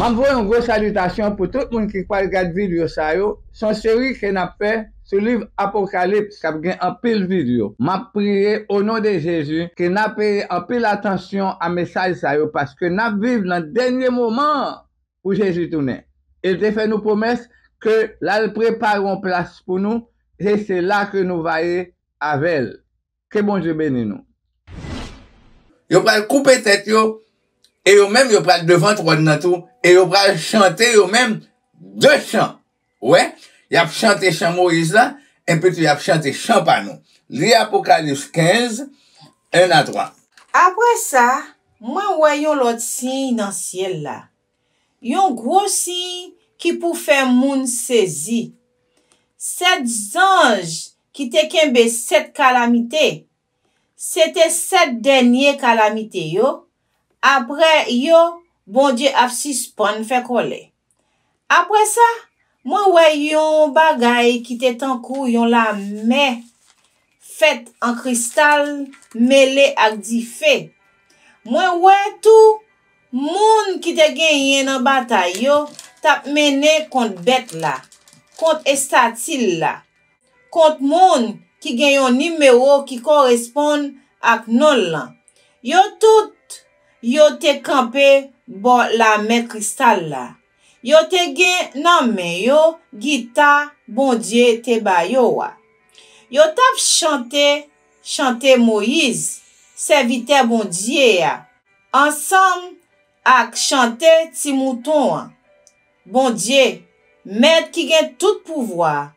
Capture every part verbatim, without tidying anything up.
M ap voye yon gwo salitasyon pou tout moun ki pral gad videyo sa yo. Se yon seri ke n ap fè sou liv Apokalips k ap gen anpil videyo. M ap priye o non de Jezi ke n ap peye anpil atansyon a mesaj sa yo, paske n ap viv nan dènye moman an pou Jezi tounen. E l te fè nou pwomès ke l al prepare yon plas pou nou, e se la ke nou va ye avè l. Ke Bondye beni nou. Yo pral koupe tèt yo, e yo menm yo pral devan twòn nan tou, e yo pral chante yo menm de chan. Ou wè, y ap chante chan Moyiz la, epi tou y ap chante chan pa nou. Li Apokalips kenz, en a twa. Apre sa, mwen wè yon lòt siy nan syèl la. Yon gwo siy ki pou fè moun sezi. Sèt zanj ki te kenbe sèt kalamite. Se te sèt dènye kalamite yo. Apre yo, Bondye ap sispann fè kòlè. Apre sa, mwen wè yon bagay ki te tankou yon lamè fèt an kristal mele ak dife. Mwen wè tou moun ki te genyen nan batay yo t ap mennen kont bèt la, kont estati l la, kont moun ki gen yon nimewo ki koresponn ak non l lan. Yo tout, yo te kanpe bò lamè kristal la. Yo te gen nan men yo gita Bondye te ba yo a. Yo t ap chante chante Moyiz, sèvitè Bondye a, ansanm ak chante Ti Mouton an. Bondye, Mèt ki gen tout pouvwa,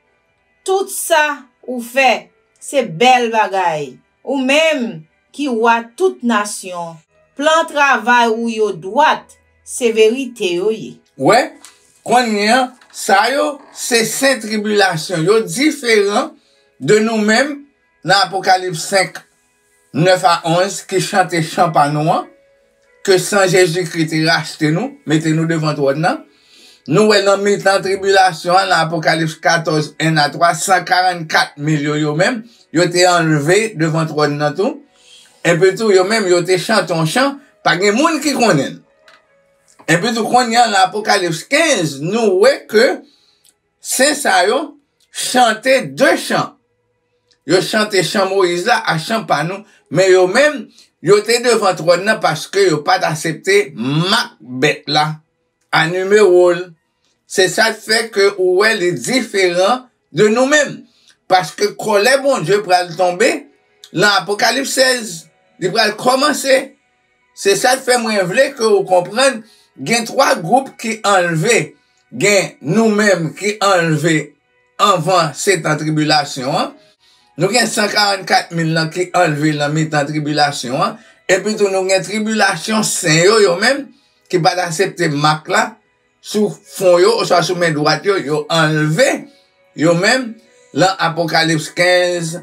tout sa ou fè, se bèl bagay. Ou menm ki wa tout nasyon, plan travay ou yo dwat, se verite yo ye. Wè, kounye a, sa yo, se sen tribilasyon. Yo diferan de nou menm nan Apokalips senk, nèf a onz, ki chante chan pa nou an, ke san Jezikri te rachte nou, mete nou devan twòn nan. Nou wè nan mitan tribilasyon an, nan Apokalips katòz, en a twa, san karannkat mil yo, yo menm, yo te anlve devan twòn nan tou. Epi tou, yo menm, yo te chante yon chan, pa gen moun ki konnen l. Epi tou, kounye a, nan Apokalips kenz, nou wè ke sen sa yo chante de chan. Yo chante chan Moyiz la ak chan pa nou, men yo menm, yo te devan twòn nan paske yo pa t aksepte mak bèt la, a nimewo l. Se sa k fè ke ou wè li diferan de nou menm. Paske kòlè Bondye pral tonbe nan Apokalips sèz. Li pral kòmanse. Se sa k fè mwen vle ke ou konprann, gen twa gwoup ki anlve. Gen nou menm ki anlve anvan setan tribilasyon an. Nou gen san karannkat mil lan ki anlve nan mitan tribilasyon an. Epi tou nou gen tribilasyon sen yo, yo menm, ki pa t aksepte mak la sou fwon yo oswa sou men dwat yo, yo anlve yo menm lan Apokalips kenz,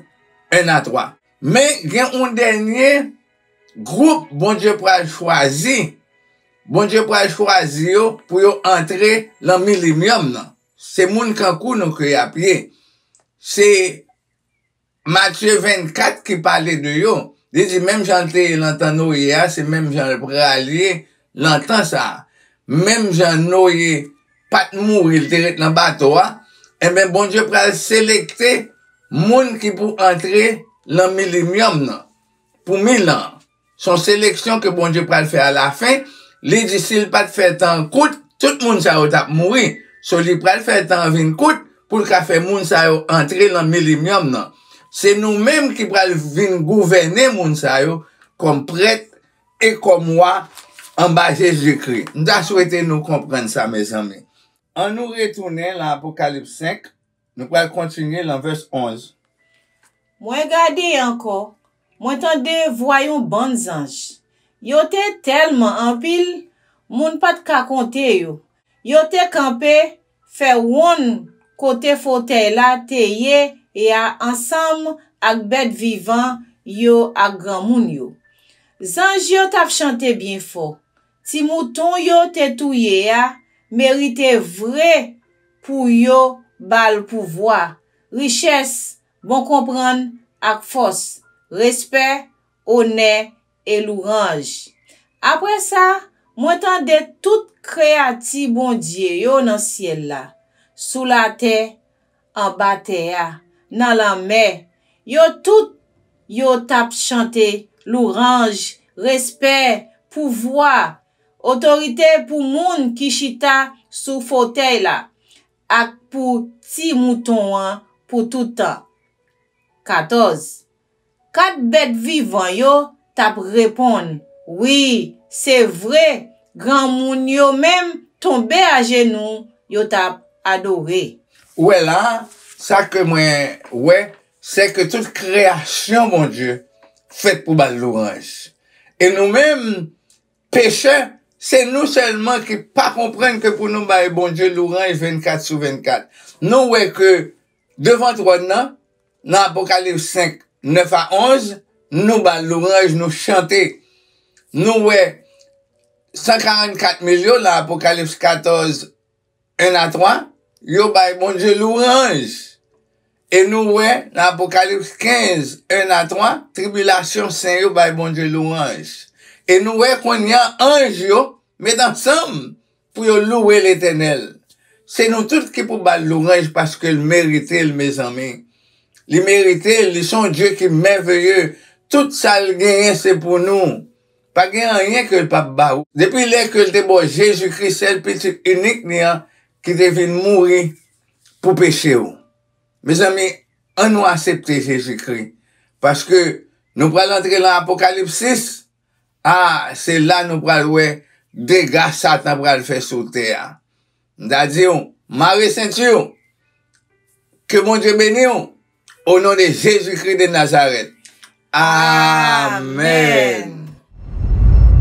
en a twa. Men gen yon dènye gwoup Bondye pral chwazi. Bondye pral chwazi yo pou yo antre lan milenyòm nan. Se moun kankou nou ke y ap ye. Se Matye vennkat ki pale de yo. Li di, menm jan l te ye lan tan Noye a, se menm jan l pral ye lan tan sa a. Menm jan Noye pa t mouri, li te ret lan bato a, enben, Bondye pral selekte moun ki pou antre lan milenyòm nan, pou mil an. Se yon seleksyon ke Bondye pral fè alafen. Li di, si l pa t fè tan kout, tout moun sa yo t ap mouri. So, li pral fè tan vin kout pou l ka fè moun sa yo antre lan milenyòm nan. Se nou menm ki pral vin gouvène moun sa yo kòm prèt e kòm wa anba Jezikri. M ta swete nou konprann sa, mezanmi. Ann nou retounen lan Apokalips senk. Nou pral kontinye lan vès onz. Mwen gade ankò, mwen tande vwa yon bann zanj. Yo te tèlman anpil, moun pa t ka konte yo. Yo te kanpe, fè wonn kote fotèy la te ye a ansanm ak bèt vivan yo ak granmoun yo. Zanj yo t ap chante byen fò. Ti mouton yo te touye a merite vre pou yo ba l pouvwa, richès, bon konprann ak fòs, respè, onè e louwanj. Apre sa, Mwen tande tout kreyati Bondye yo nan syèl la, sou latè, anba tè a, nan lanmè, yo tout, yo t ap chante louwanj, respè, pouvwa, otorite pou moun ki chita sou fotèy la, ak pou Ti Mouton an pou tout tan. Katòz. Kat bèt vivan yo t ap reponn, "Wi, se vre," granmoun yo menm tonbe ajenou, yo t ap adore. Ou wè la, sa ke mwen wè, se ke tout kreyasyon Bondye fèt pou ba l louwanj. E nou menm, pechè, se nou sèlman ki pa konprann ke pou nou bay Bondye louwanj vennkat sou vennkat. Nou wè ke devan twòn nan, nan Apokalips senk, nèf a onz, nou ba l louwanj, nou chante. Nou wè san karannkat mil yo nan Apokalips katòz, en a twa, yo bay Bondye louwanj. E nou wè nan Apokalips kenz, en a twa, tribilasyon sen yo bay Bondye louwanj. E nou wè kounye a anj yo met ansanm pou yo louwe Letènèl. Se nou tout ki pou ba l louwanj paske l merite l, mezanmi. Li merite l, li se yon Dye ki mèveye. Tout sa l genyen se pou nou. Pa gen anyen ke l p ap ba ou. Depi lè ke l te ba w Jezikri, sèl pitit inik li an, ki te vin mouri pou peche w. Mezanmi, ann nou aksepte Jezikri. Paske nou pral antre nan Apokalips sis. A, se la nou pral wè dega Satan pral fè sou tè a. M ta di w, mare senti w. Ke Bondye beni w. O non de Jezikri de Nazarèt. Amèn.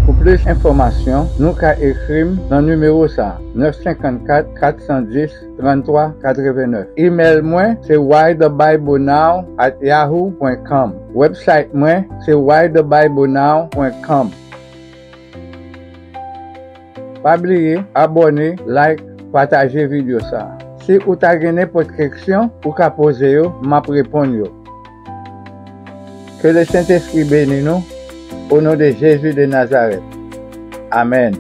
Pou plis enfòmasyon, nou ka ekri m nan nimewo sa a, nèf senkannkat, kat san dis, tranntwa katrevenèf. Imèl mwen se why the bible now at yahoo point com. Website mwen se why the bible now point com. Pa bliye abòne, like, pataje videyo sa a. Si ou ta gen nenpòt keksyon, ou ka poze yo, m ap reponn yo. Ke Lesentespri beni nou, o non de Jezi de Nazarèt. Amèn.